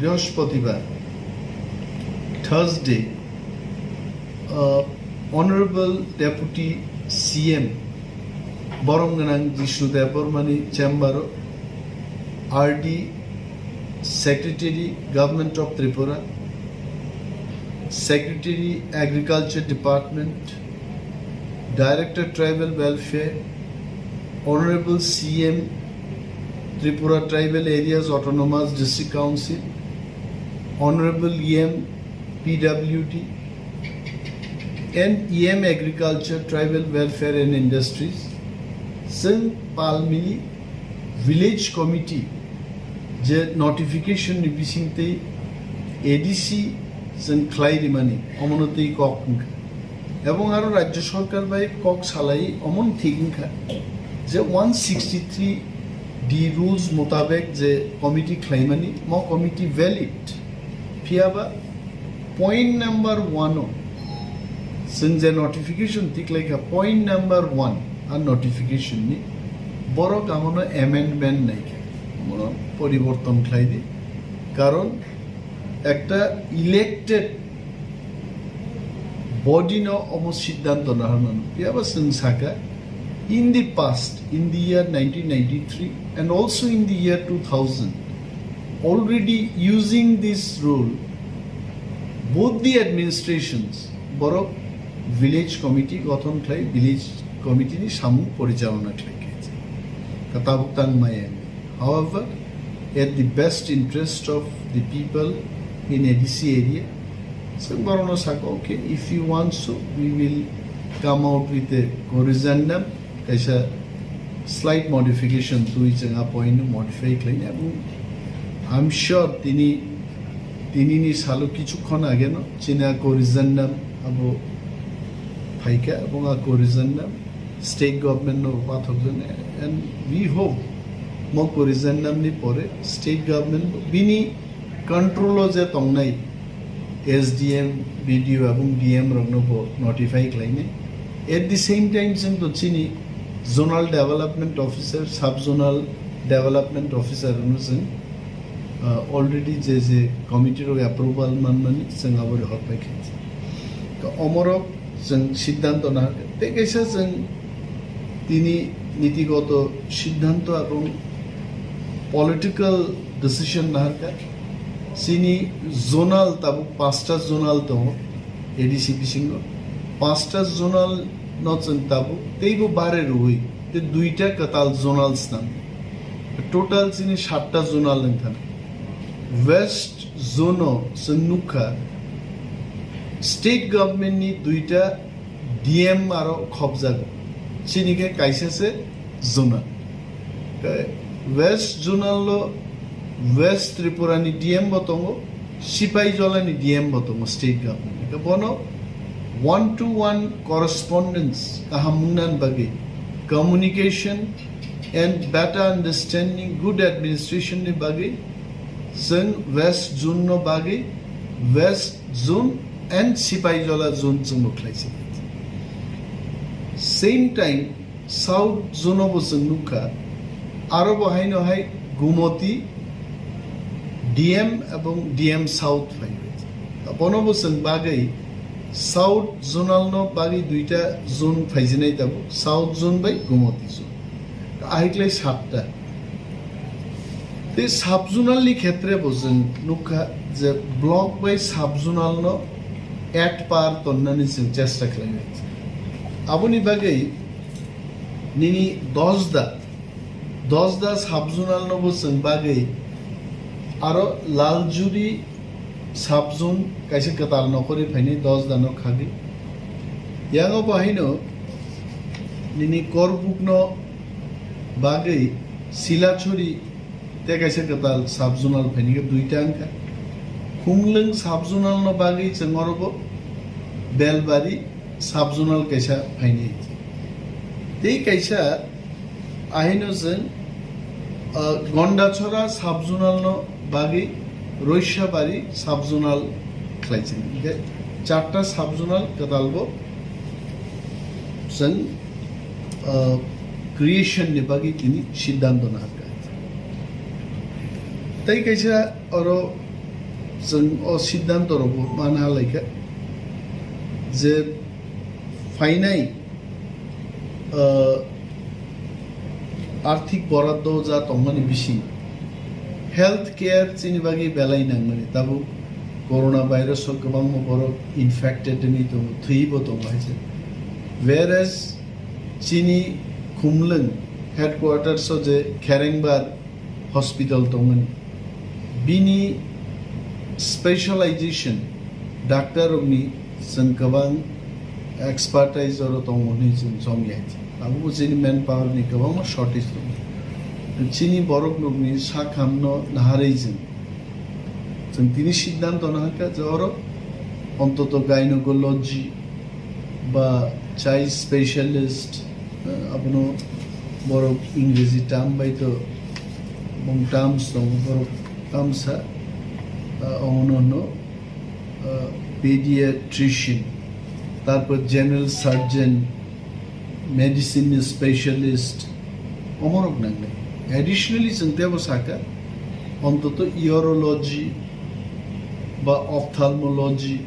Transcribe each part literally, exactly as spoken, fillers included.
Brihospatibar, Thursday, uh, Honorable Deputy C M Borom Gwnang Jishnu Debbarmani chamber o R D, Secretary, Government of Tripura, Secretary, Agriculture Department, Director, Tribal Welfare, Honorable C M, Tripura Tribal Areas Autonomous District Council, Honorable E M, P W D, and E M Agriculture, Tribal Welfare and Industries, chwng palmili Village Committee je notification ni bisingtwi A D C chwng khlai rimani, omono twi kok wngkha. Ebong aro Rajya Sarkar bai kok salai omon thik wngkha je one sixty-three D rules motabek je committee khlaimani, mo committee valid. Phiyaba point number one o chwng je notification tiklaikha, point number one a notification ni borok amono amendment naikha, amono poriborton khlai di, karon ekta elected body no omo siddhanto naharmano. Phiyaba chwng saka, in the past, in the year nineteen ninety-three and also in the year two thousand, already using this rule, both the administrations, borok village committee gothon khlai, village committee ni samung porichalona khlai khe. Ka tabuk tang maya. However, at the best interest of the people in A D C area, chwng borokno saka, okay, if you want so, we will come out with a corrigendum, kaisa slight modification twi chwng a point no modify khlaina. Ebong I'm sure tini, tinini salo kichukhon ageno chini a corrigendum abo phaikha, ebong a corrigendum state government no pathokjak, and we hope mo corrigendum ni pore state government bini control o je tongnai S D M, B D O ebong D M rokno bo notify khlainai. At the same time, chwng to chini zonal development officer, sub zonal development officer rokno chwng, uh, already je je committee rok approval manmani chwng abo rehor pai kha. To omorok chwng siddhanto naharkha. Tei kaisa chwng tini nitigoto siddhanto ebong political decision naharkha. Chini zonal tabuk pasta zonal tongo A D C bisingo. Pasta zonal no chwng tabuk teibo bare rwui tei duita kwtal zonal snam. Total chini satta zonal wngkha. West zone o chwng nukha state government ni duita D M aro khopjago. Chini khe kaisa se zonal. West zonal o West Tripura ni D M bo tongo, Sipaijala ni D M bo tongo state government. Khe bono one to one correspondence kaham wngna bagwi, communication and better understanding, good administration ni bagwi chwng West zone no bagwi West zone and Sipaijala zone chwngno khlaisi. Same time, South zone o bo chwng nukha, aro bo haino hai Gumoti D M ebong D M South phai. Bono bo chwng bagwi South zonal no bagwi duita zone phaijinai tabuk, South zone bai Gumoti zone. Ahiklai satta. Tei sub zonal ni khetre bo chwng nukha je block bai sub zonal no at par tonnani chwng chesta khlainai. Aboni bagwi nini Dosda, Dosda sub zonal no bo chwng bagwi aro Laljuri sub zone kaisa kwtal nokhorwi phainai Dosda no khagwi. Yango bo haino nini Korbuk no bagwi Silachuri tei kaisa kwtal sub zonal phainai khe duita wngkha. Khumlwng sub zonal no bagwi chwng oro bo Belbari sub zonal kaisa phainai. Tei kaisa ahino chwng, ah, Gondachora sub zonal no bagwi Roisabari sub zonal khlai chini. Hingkhe charta sub zonal kwtal bo chwng, ah, creation ni bagwi tini siddhanto naharkha. Tei kaisa oro Chwng o siddhanto rokbo mana laikha je phainai, ah, arthik boraddo ja tongmani bising health care chini bagwi belai nangmani. Tabuk corona virus o kwbangma borok infected wngwi tongo, thwibo tongo hai se. Whereas chini Khumlwng headquarters o je Kherengbar hospital tongmani, bini specialization doctor rokni chwng kwbang expertise oro tongo hwnwi chwng chongya. Abo chini manpower ni kwbangma shortage tongo. Chini borok rokni sak hamno naharwi chwng, chwng tini siddhanto nahakha je oro ontoto gynecology ba child specialist, eh, abono borok Ingreji term bai to bong terms tongo, borok tamsa, eh, omono hwno, eh, pediatrician, tarpor general surgeon, medicine specialist, omorok nangnai. Additionally, chwng tebo sakha, ontoto urology ba ophthalmology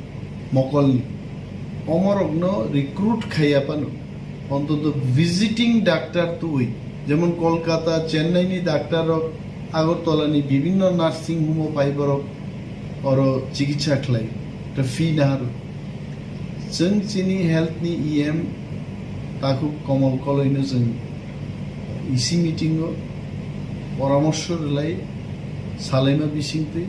mokolni omorokno recruit khaiya phano, ontoto visiting doctor tubui, jemon Kolkata, Chennai ni doctor rok, Agartala ni bibhinno nursing home o phai borok oro chikitsa khlai, ta fee naharo. Chwng chini health ni E M takhuk Komal Koloi no chwng E C meeting o poramorso rwlai salaima bisingtwi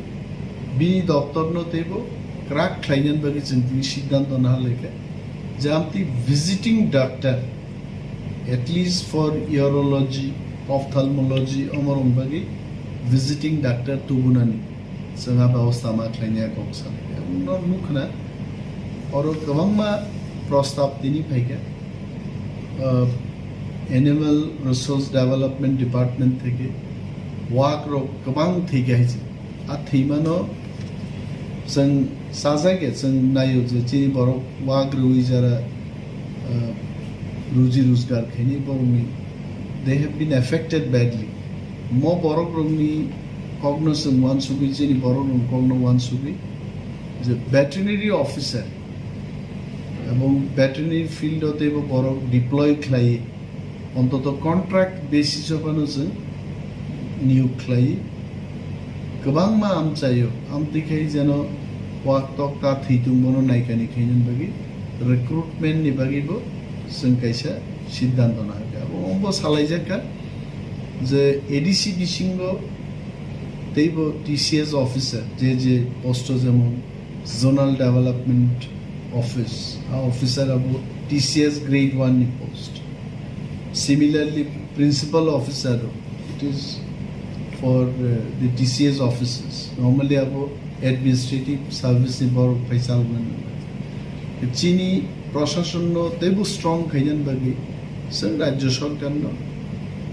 bini doptor no teibo kwrak khlainani bagwi chwng tini siddhanto naharlaikha je amtwi visiting doctor, at least for urology, ophthalmology, omorok bagwi visiting doctor tubunani. Chwng a bebostha ma khlainai kok sanai. Aboni nukna oro kwbangma prostab tini phaikha. Ah, Animal Resource Development Department theke wak rok kwbang thwikha hai se. A thwimano chwng sajagya, chwng naio je chini borok wak rwui jara, ah, ruji rojgar khaini borokni, they have been affected badly. Mo borok rokni kokno chwng uansugwi, chini borok rokni kokno uansugwi je veterinary officer ebong veterinary field o teibo borok deploy khlai, ontoto contract basis o phano chwng niyok khlai. Kwbangma amchaio, amtwi khai jeno wak tok ta thwitung bono naikani khainani bagwi recruitment ni bagwibo chwng kaisa siddhanto nahakha. Abo, obo salaijakha je A D C bisingo teibo T C S officer, je je post o jemon Zonal Development Office, a officer abo T C S grade one ni post. Similarly, principal officer, it is for, uh, the T C S offices. Normally abo administrative service ni borok phai chalmani. Chini prashasan no teibo strong khainani bagwi chwng rajya sarkar no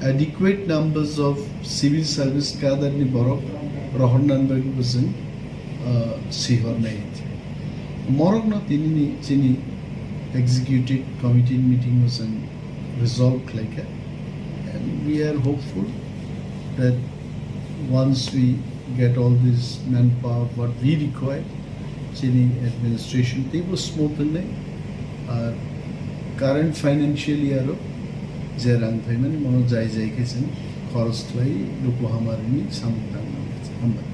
adequate numbers of civil service cadre ni borok rohornani bagwi bo chwng, uh, sihornai. Morok no tini ni chini executive committee meeting o chwng resolve khlaikha. And we are hopeful that once we get all this manpower what we require, chini administration teibo smooth wngnai. Ar current financial year o je rang phaimani mono jai jai khe chwng khoros khlai luku hamari ni samung tang nang khe. Hambai.